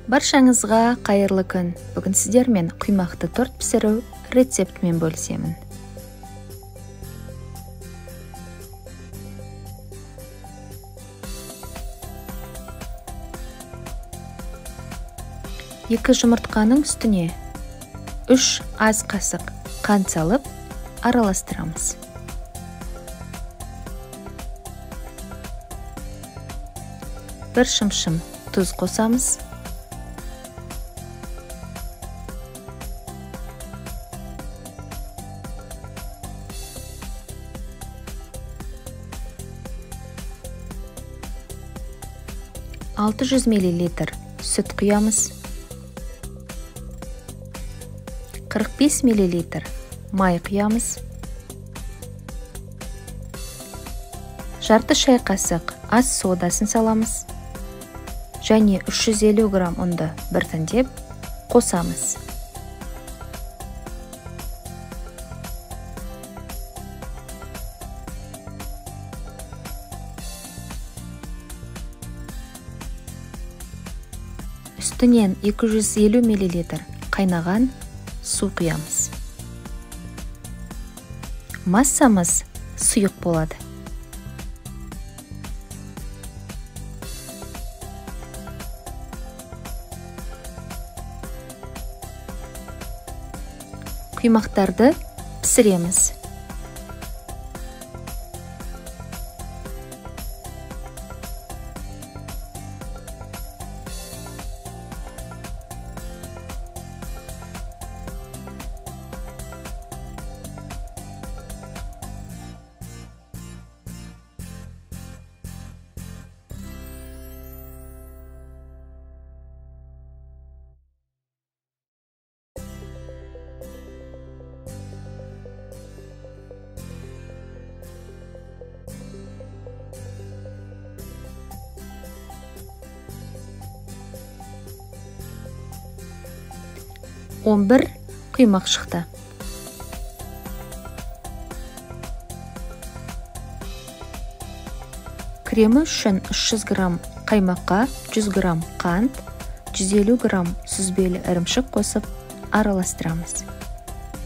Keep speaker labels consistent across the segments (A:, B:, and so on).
A: Баршаңызға қайырлы күн. Бүгін сіздермен құймақты торт пісіру рецептімен бөлісемін. Екі жұмыртқаның үстіне 3 ас қасық қант салып араластырамыз. Бір шымшым тұз қосамыз. 600 мл сүт құямыз. 45 мл май құямыз. Жарты шай қасық ас содасын саламыз. Және 350 грамм ұнды біртіндеп қосамыз. Үстінен 250 мл қайнаған су құямыз. Массамыз сұйық болады. Құймақтарды пісіреміз. 11 құймақ шықты. Кремі үшін 300 грамм қаймаққа 100 грамм қант, 150 грамм сүзбелі ірімшік қосып араластырамыз.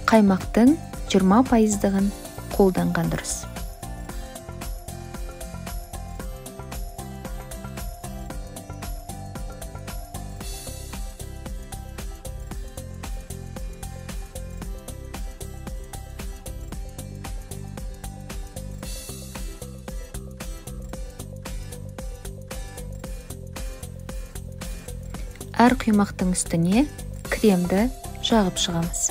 A: Қаймақтың 20%-дығын қолданған дұрыс. Әр құймақтың үстіне кремді жағып шығамыз.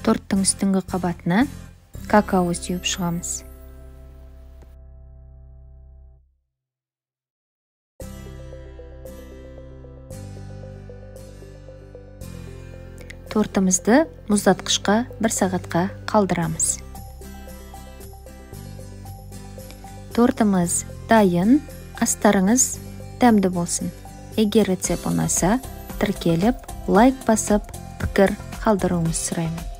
A: Торттың үстіңгі қабатына какао сеуіп шығамыз. Тортымызды мұздатқышқа 1 сағатқа қалдырамыз. Тортымыз дайын, астарыңыз дәмді болсын. Егер рецепт ұнаса, тіркеліп, лайк басып, пікір қалдыруыңызды сұраймын.